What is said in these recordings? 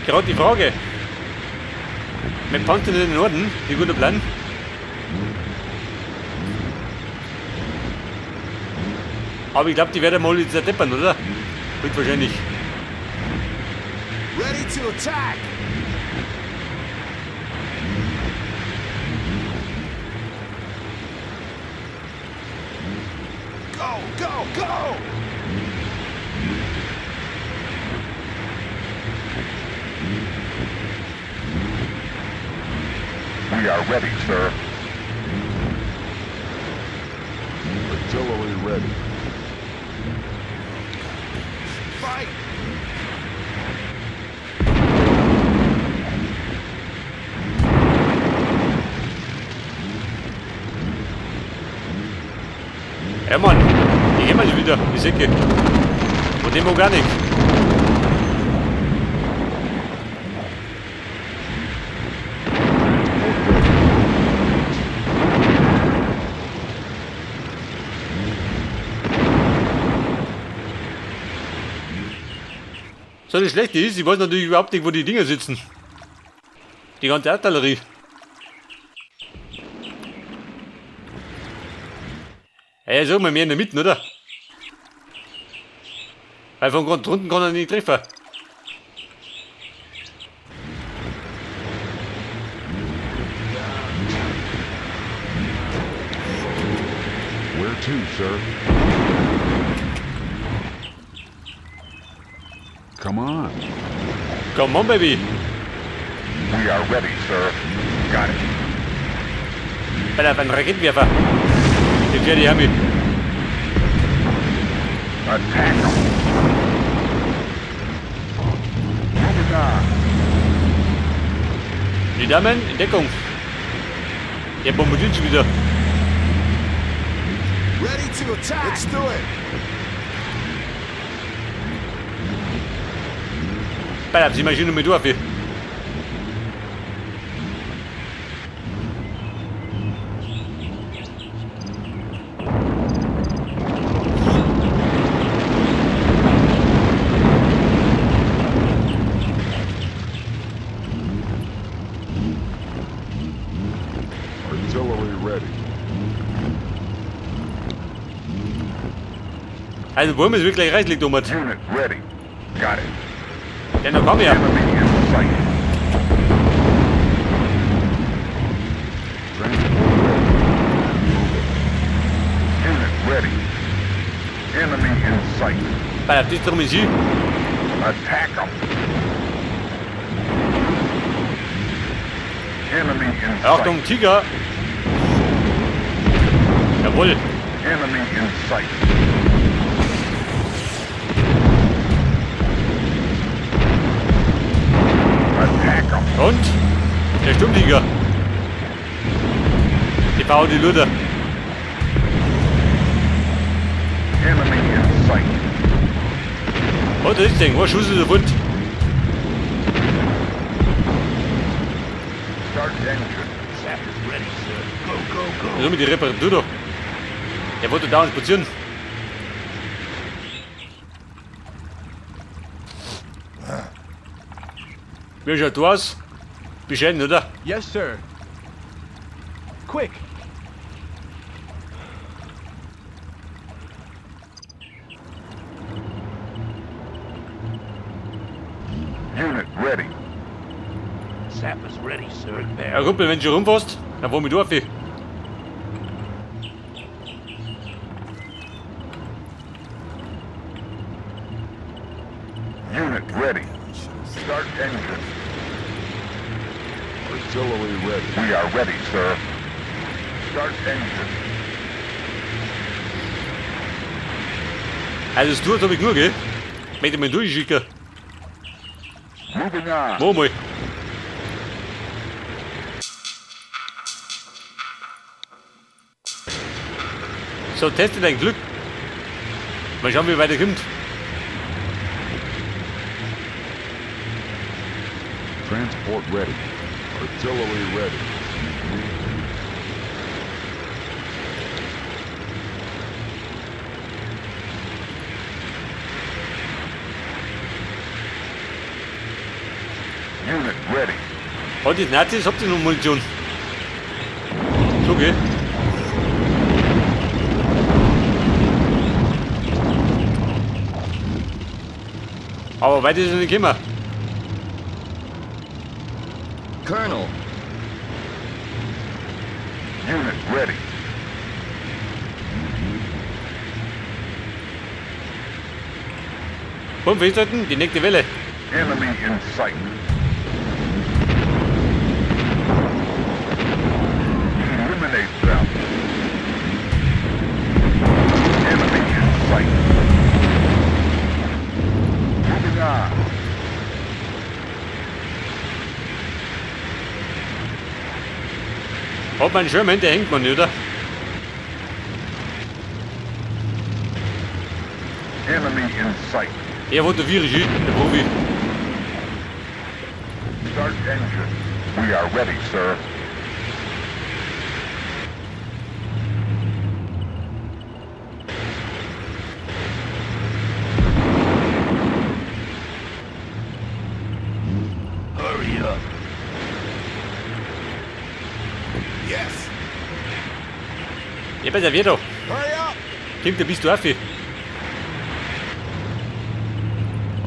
Gerade die Frage. Mit Panzer in den Norden, die guter Plan. Aber ich glaube, die werden mal jetzt deppern, oder? Wird wahrscheinlich. Ready to attack! Go, go, go! We are ready, sir. Artillery ready. Fight! Ja Mann, die gehen wir schon wieder, die Säcke. Und dem auch gar nicht. So, das Schlechte ist, ich weiß natürlich überhaupt nicht, wo die Dinger sitzen. Die ganze Artillerie. Ja, sag mal mehr in der Mitte, oder? Weil von ganz unten kann er nicht treffen. Where to, sir? Come on. Come on, baby. We are ready, sir. Got it. Bei der ein Raketenwerfer. Den werde ich haben. Attack 'em. Moving on. Die Damen in Deckung. Der bombardiert schon wieder. Ready to attack! Let's do it! Bei der Maschine mit durch. Artillery ready. Also wollen wir es wirklich reichlich, Thomas. Unit ready. Got it. Ja, dann komm her. Enemy in sight. Transport ready. Moving. Unit ready. Enemy in sight. Bei der das drum ist sie. Attack 'em. Enemy in sight. Achtung, Tiger. Jawohl. Enemy in sight. Attack 'em. Und? Der Sturmtiger. Die bauen die Luder. Enemy in sight. Oh, das ist denn? Was Schuss ist der Wund? Start engine. Sappers ready, sir. Go, go, go. So mit die Reparatur da. Der wollte dauernd spazieren. Wie schaut du aus? Bescheiden, oder? Yes, sir. Quick. Unit ready. Sappers ready, sir. Ja, Kumpel, wenn du rumfährst, dann fahr mit auf. Unit ready. Start engine. Artillery ready. We are ready, sir. Start engine. Also das tut hab ich nur, gell? Möchte mal durchschicken. Moving on. Wo mal. So, teste dein Glück. Mal schauen, wie weit er kommt. Transport ready. Artillery ready. Unit ready. Hat die Nazis, habt ihr noch Munition? So, gell? Aber weiter ist es nicht gekommen. Colonel. Unit ready. Bumm, festhalten, die nächste Welle. Enemy in sight. Eliminate them. Enemy in sight. Moving on. Hat man einen Schirm, der hängt man nicht, oder? Enemy in sight. Er wollte Virus, der Profi. Start engine. We are ready, sir. Hurry up. Yes. Ja, besser wird doch. Hurry up. Kommt, da bist du auf.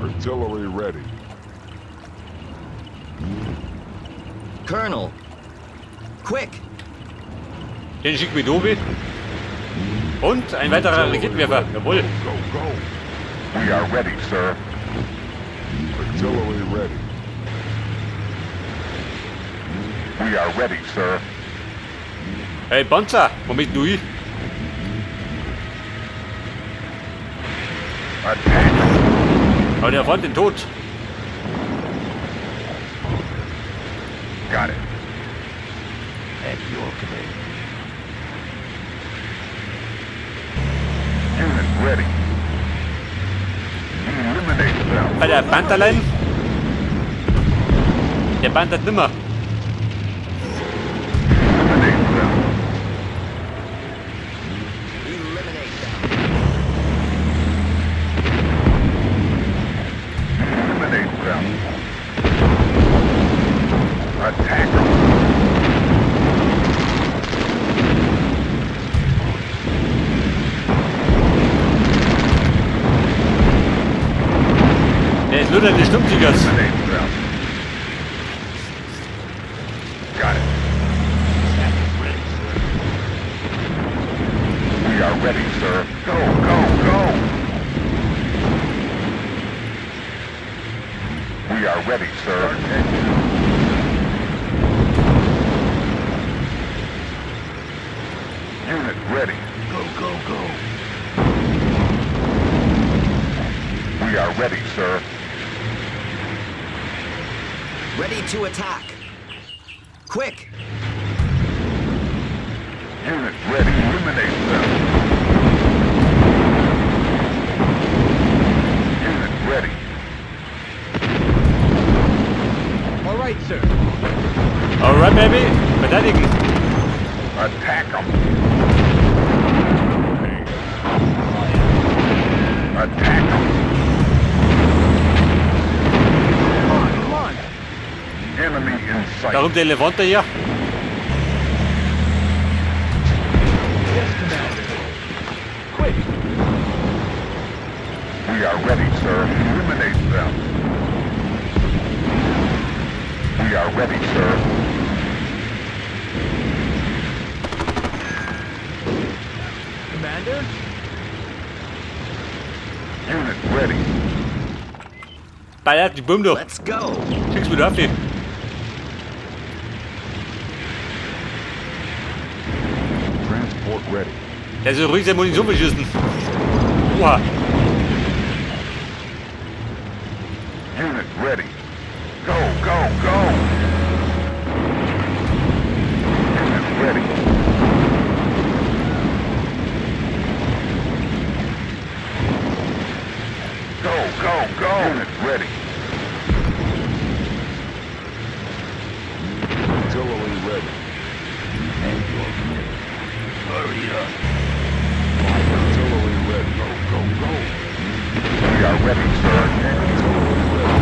Artillery ready. Colonel. Quick. Den schick mit oben. Und ein weiterer Raketenwerfer. Jawohl. Go, go. We are ready, sir. Artillery ready. We are ready, sir. Hey, Panzer, Moment, du ich. Attack. Aber der fand den Tod. Got it. At your command. Unit ready. Eliminate them. Bei der Panterlein. Der bandert nimmer. Eliminate them. Eliminate them. Eliminate them. Attack them. Der ist nur der Sturmtigers. Eliminate them. Got it. Sappers ready, sir. We are ready, sir. Go, go, go! We are ready, sir. Unit ready. Go, go, go. We are ready, sir. Ready to attack. Quick. Unit ready. Eliminate them. Unit ready. All right, sir. Alright, baby. Verteidigen. Attack them. Attack them. Come on, come on. Enemy in sight. Darum der Elefant hier. Yes, Commander. Quick. We are ready, sir. Eliminate them. We are ready, sir. Commander? Unit ready. Ballert die Bombe doch. Let's go. Schick's mir auf die. Transport ready. Der soll ruhig seine Munition verschießen. Oha. Unit ready. Go, go, go! Unit ready. Go, go, go! Unit ready. Artillery ready. At your command. Hurry up. Artillery ready. Go, go, go. We are ready, sir. Artillery ready.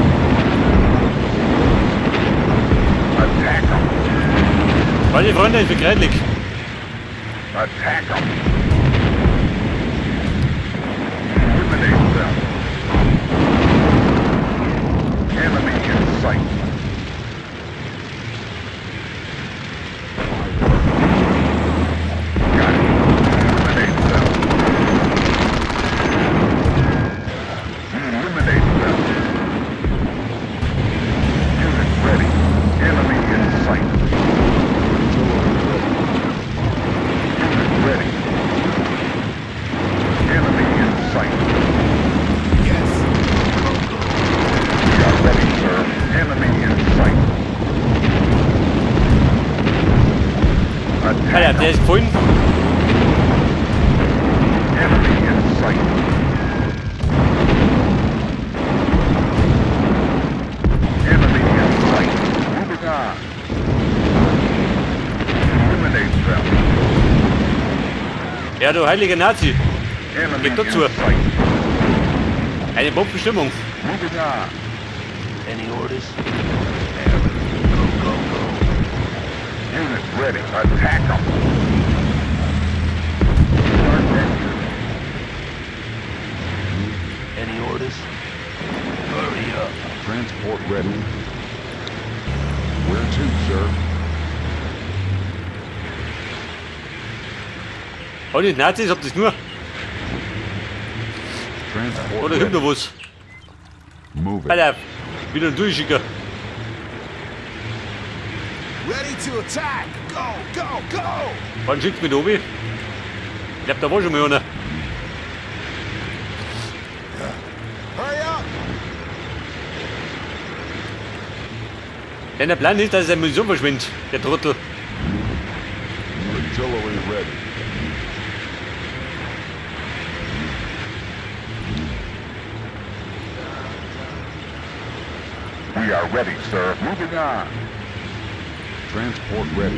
Meine Freunde, ich bin kreidlich. Attack them. Eliminate them. Enemy in sight. Got it. Eliminate them. Eliminate them. Unit ready. Enemy in sight. Unit ready. Enemy in sight. Yes. We are ready, sir. Enemy in sight. Alter, Attack der ist gefunden. Enemy in sight. Enemy in sight. Moving on. Eliminate them. Ja, du heiliger Nazi. Enemy Geht dazu. in sight. Eine Bombenstimmung. Moving on. Any orders? Go, go, go. Unit ready. Attack them. Start engine. Any orders? Hurry up. Transport ready. Where to, sir? Und die Nazis, ob das nur. Transport Oder kommt ready. noch was? Moving. Alter, wieder ein Durchschicker. Ready to attack. Go, go, go. Wann schickt mich oben? Ich glaub, da war schon mal einer. Hurry up. Denn der Plan ist, dass seine Munition verschwindet, der Trottel. Artillery ready. We are ready, sir. Moving on. Transport ready.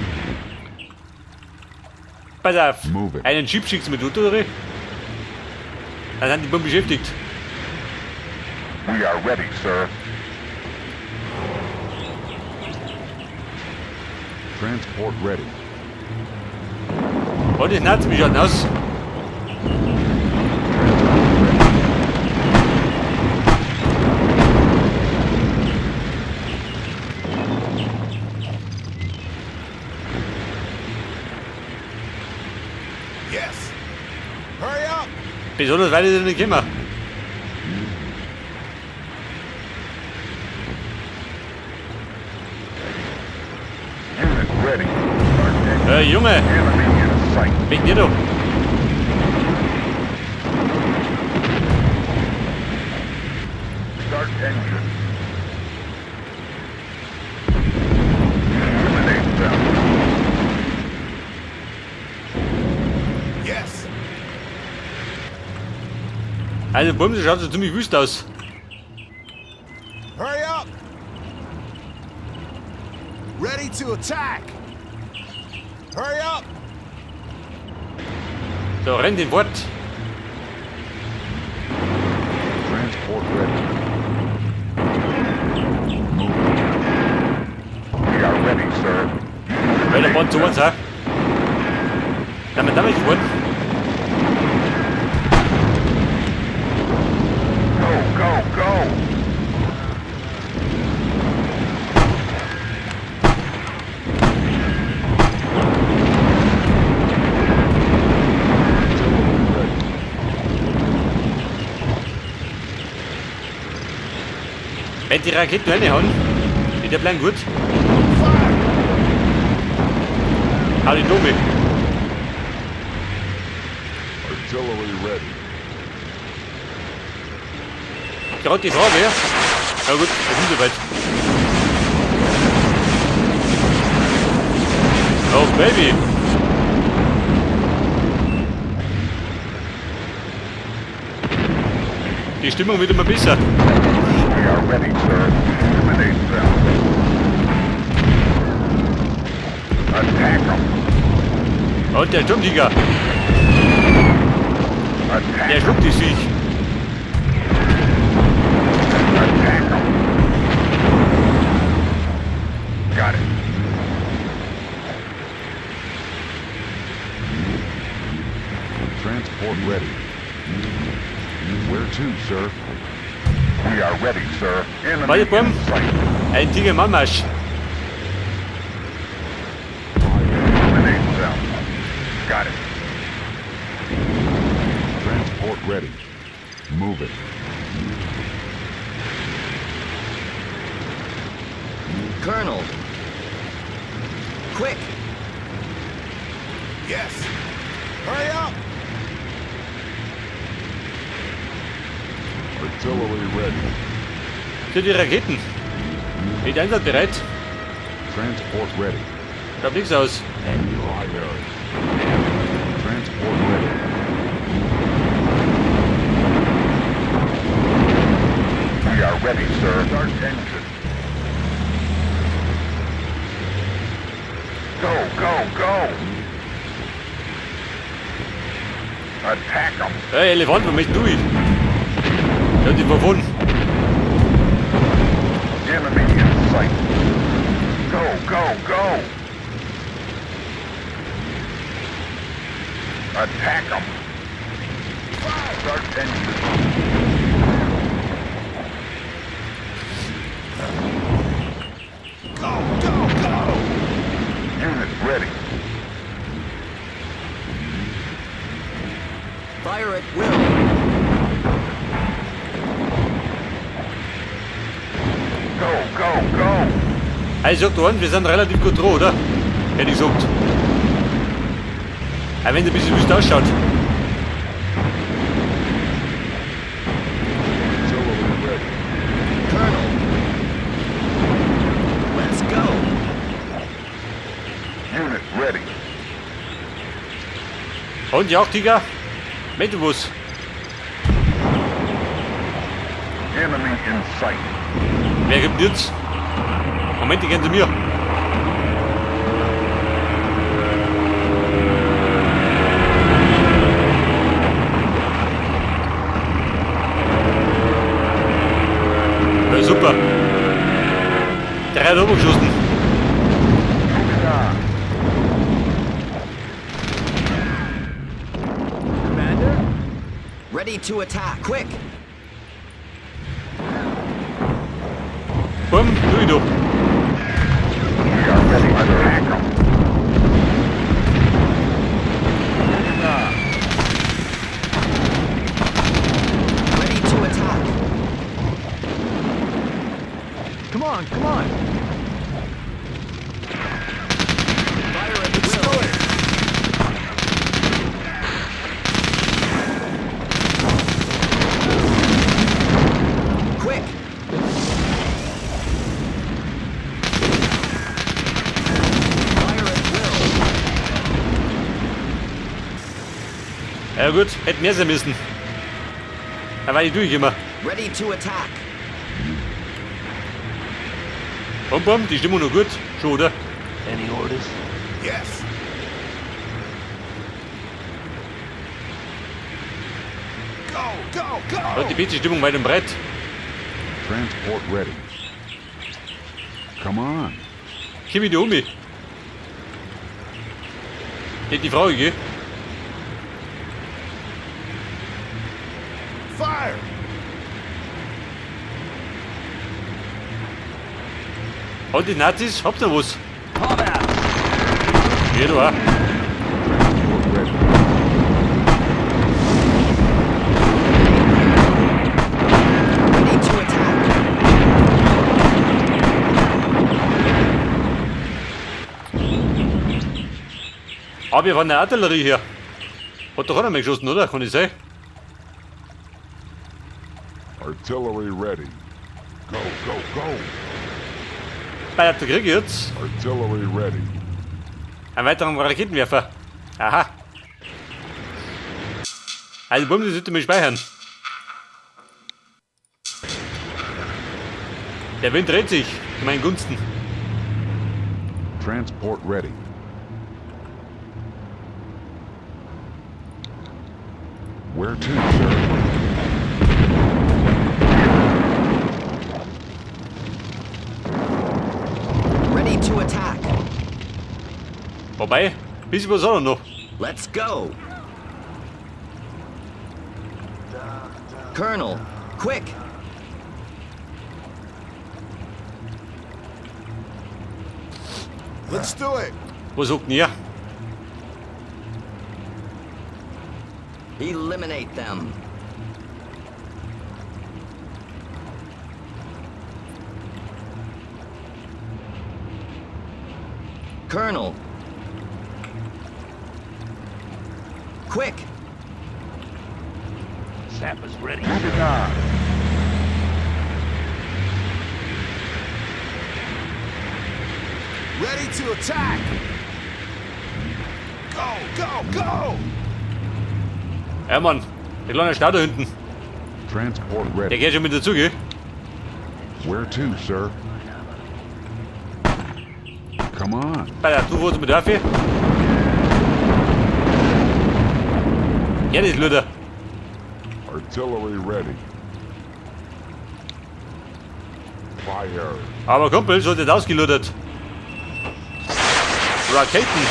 Pass auf. Move it. Einen Jeep schickst du mit unter, Dann sind die Bomben beschäftigt. We are ready, sir. Transport ready. Und das Nazi, wie schaut denn aus? Transport ready. Yes. Hurry up. Besonders weit ist er nicht gekommen. Unit ready. Start engine. Junge, Enemy in sight. wegen dir doch. Start engine. Eliminate them. Yes. Also Bumse schaut so ziemlich wüst aus. Hurry up. Ready to attack. Hurry up. So, rennt den Wort. Transport ready. Moving. We are ready, sir. Weil der Bond zu uns, ha? Damit damit geworden. Go, go, go. Artillery ready. Wenn die Raketen reinhauen, ist der Plan gut. Fire. Hau die Dome. Artillery ready. Gerade die Frage, ja. Ja gut, wir sind soweit. Oh Baby. Die Stimmung wird immer besser. We are ready, sir. Eliminate them. Attack them. Und der Sturmtiger, Attack der schluckt die Viech. Attack them. Got it. Transport ready. Where to, sir? We are ready, sir. Enemy Warte, Buben. in sight. Ein Tiger im Anmarsch. Eliminate them. Got it. Transport ready. Move it. Colonel. Quick! Yes! Hurry up! Artillery ready. Für die Raketen. Mit einsatzbereit. Transport ready. Schaut nichts aus. Primary. Transport ready. We are ready, sir. Start engine. Go, go, go! Attack 'em. Hey, Elefant, wo möchtest du hin? Ja, die verwohnen. Enemy in sight. Go, go, go! Attack 'em. Start engine. Go, go, go! Unit ready. Fire at will. Go, go, go! Also, sagt wir sind relativ gut dran, oder? Hätte ich gesagt. Auch wenn es ein bisschen wüst ausschaut. Artillery ready. Colonel. Let's go. Unit ready. Und ja, Tiger. Metobus. Enemy in sight. Wer gibt jetzt? Moment, die gehen zu mir. Ja, super. Drei hat oben geschossen. Moving on. Commander? Ready to attack. Quick! Bumm, du du. We are ready. Attack 'em. Moving on. Ready to attack. Come on, come on! Fire at will. Quick! Fire at will. Ja gut, hätte mehr sein müssen. Da war ich durch immer. Ready to attack. Bum, bum, die Stimmung noch gut. Schon, oder? Any orders? Yes! Go, go, go! Und die beste Stimmung weit und breit. Transport ready. Come on. Komm ich da um mich? Nicht die Frage, gell? Fire! Und die Nazis, habt ihr was? Ja, du auch. Transport ready. Ready to attack. Aber wir waren eine Artillerie hier. Hat doch auch noch mal geschossen, oder? Kann ich sein? Artillery ready. Go, go, go. Bei der Krieg jetzt. Artillery ready. Einen weiteren Raketenwerfer. Aha. Also Bumm, die sollte man speichern. Der Wind dreht sich zu meinen Gunsten. Transport ready. Where to, sir? Ready to attack. Wobei, bisschen was hat er noch. Let's go. Colonel, quick! Let's do it. Was sagt denn ihr? Eliminate them. Colonel. Quick! Sappers ready. Moving on. Ready to attack. Go, go, go! Ja, Mann. Der kleine Stau da hinten. Transport Der ready. geht schon mit dazu, gell? Where to, sir? Come on. Bei der, du wohnst mit dafür. Ja, das ist Luther. Artillery ready. Fire. Aber Kumpel, so hat das ausgeludert. Raketen.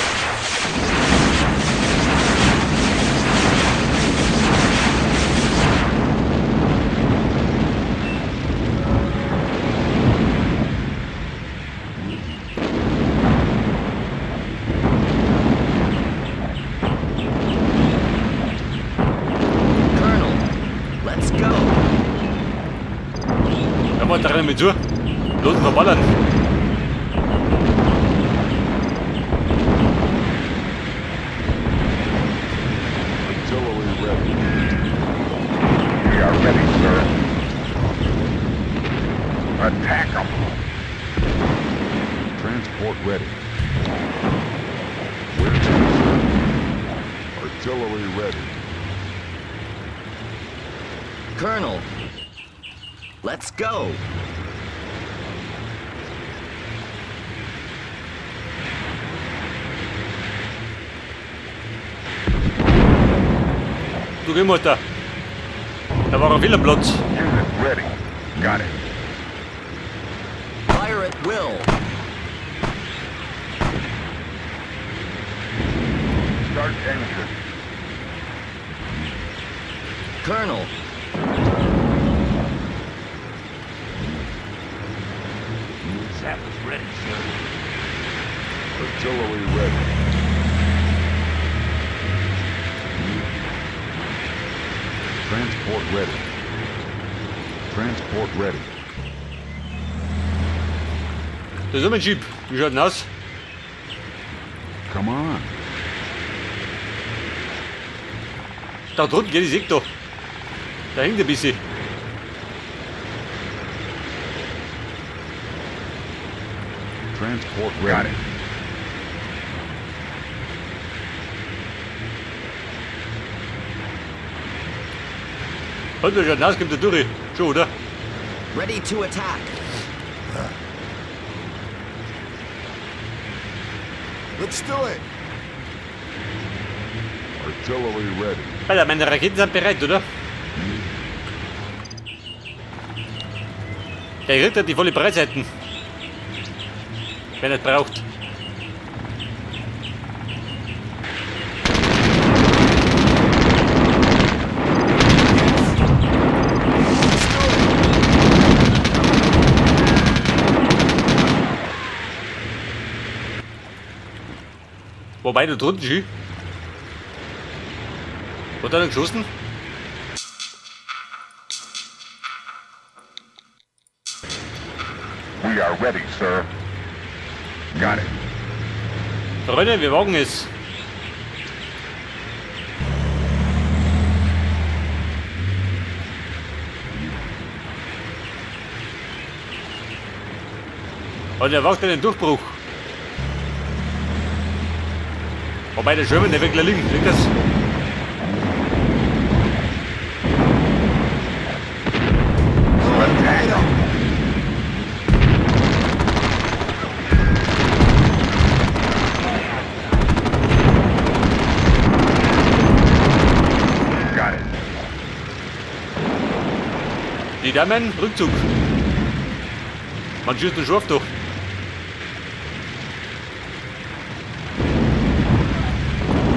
Colonel, let's go. Ja, mal, da rennen wir zu. Los, verballern. Artillery ready. We are ready, sir. Attack 'em. Transport ready. Where to, sir? Artillery ready. Colonel, let's go. Du geh mal da. Da war ein viel am Platz. Unit ready. Got it. Fire at will. Start engine. Colonel, Sappers ready, sir. Artillery ready. Transport ready. Transport ready. Das ist mein Jeep. Wie schaut denn aus? Come on. Da drunten geht die Sieg da. Da hängt ein bisschen. Transport Got ready. it. Und wie schaut denn aus? Kommt der durch. Schon, oder? ready to attack. Let's do it. Artillery ready. Alter, meine Raketen sind bereit, oder? Der kriegt halt die volle Breitseiten. Wenn er es braucht. Let's do it. Wobei, da drunten schön. Hat er geschossen? We are ready, sir. Got it. Freunde, wir wagen es. Und er wagt einen Durchbruch. Wobei der Sherman, der wird gleich liegen. Liegt das? Eliminate 'em. Got it. Die Damen, Rückzug. Man schießt nur scharf doch.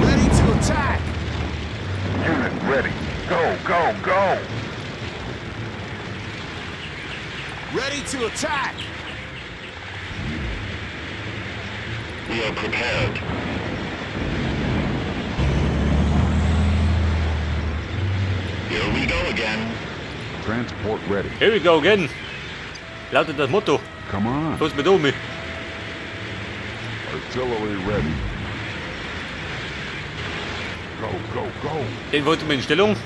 Ready to attack. Unit ready. Go, go, go. to attack! We are prepared. Here we go again. Transport ready. Here we go again. Lautet das Motto. Come on. Los mit Omi. Artillery ready. Go, go, go. Den wollten wir in Stellung.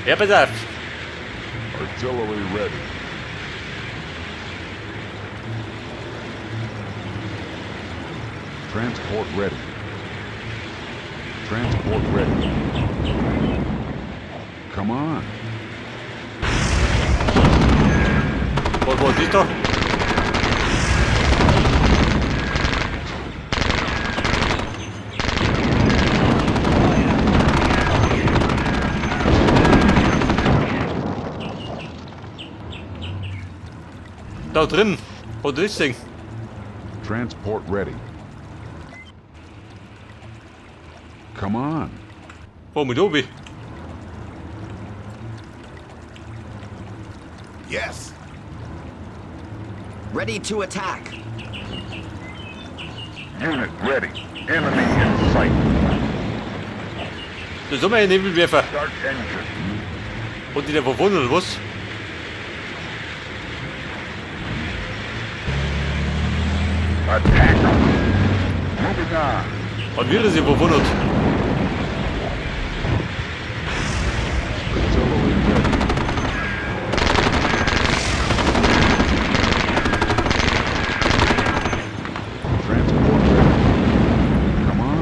Ja, pass auf. Artillery ready. Transport ready. Transport ready. Come on. Was ist da? Da drin. Oder ist Ding? Transport ready. Come on. Wo mit obi? Yes! Ready to attack. Unit ready. Enemy in sight. Das ist immer ein Nebelwerfer. Start engine. Und die da verwundert, oder was? Attack. Moving on. Und wir sind verwundert. Artillery ready. Transport ready. Come on.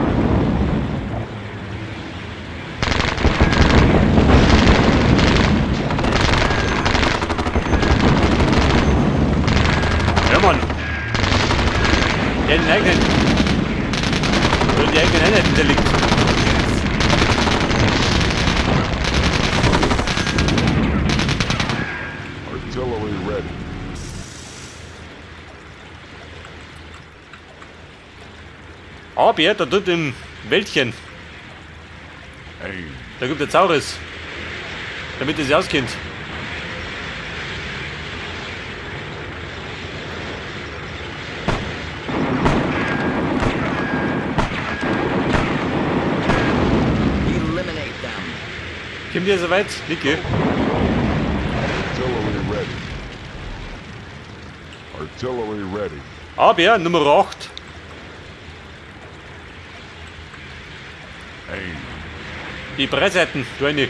Ja, Mann. Der den eigenen. Oder die eigenen Einheiten zerlegt. Artillery ready. Aber da dort im Wäldchen, Aim. da gibt es Zaures. Damit er sich auskennt. Eliminate them. Kommt ihr soweit? Nicke. Artillery ready. Artillery ready. Aber Nummer 8. Aim. Die Breitseiten, du eine.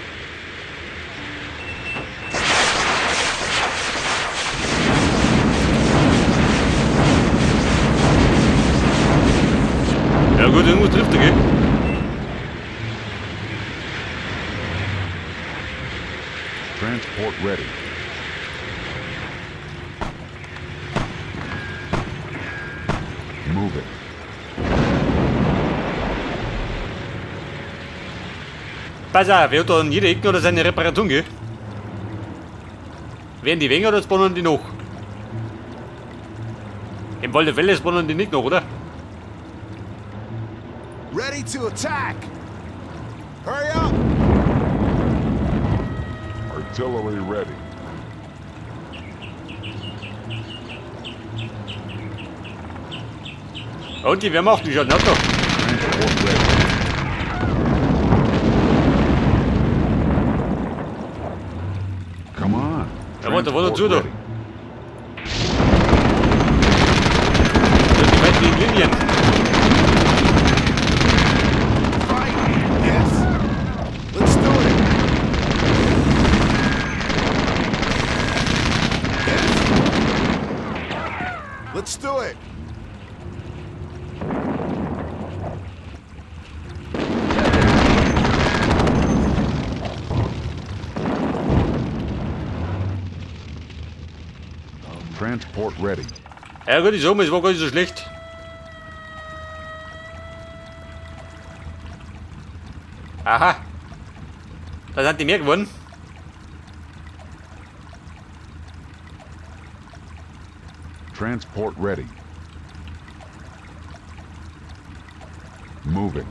Ja gut, irgendwo trifft er, gell? Transport ready. Move it. Pass auf, wer hat da an jeder Ecke oder seine Reparatur, gell? Werden die weniger oder spawnen die noch? Im Wald der Welle spawnen die nicht noch, oder? Ready to attack! Hurry up! Artillery ready. Und die Wehrmacht, die schaut nicht da. Transport ready. Come on. Ja, warte, warte, Transport zu da. ready. Das sind die weiten Linien. Fight! Yes! Let's do it! Yes! Let's do it! Transport ready. Ja gut, ich sag mal, es war gar nicht so schlecht. Aha. Da sind die mehr geworden. Transport ready. Moving.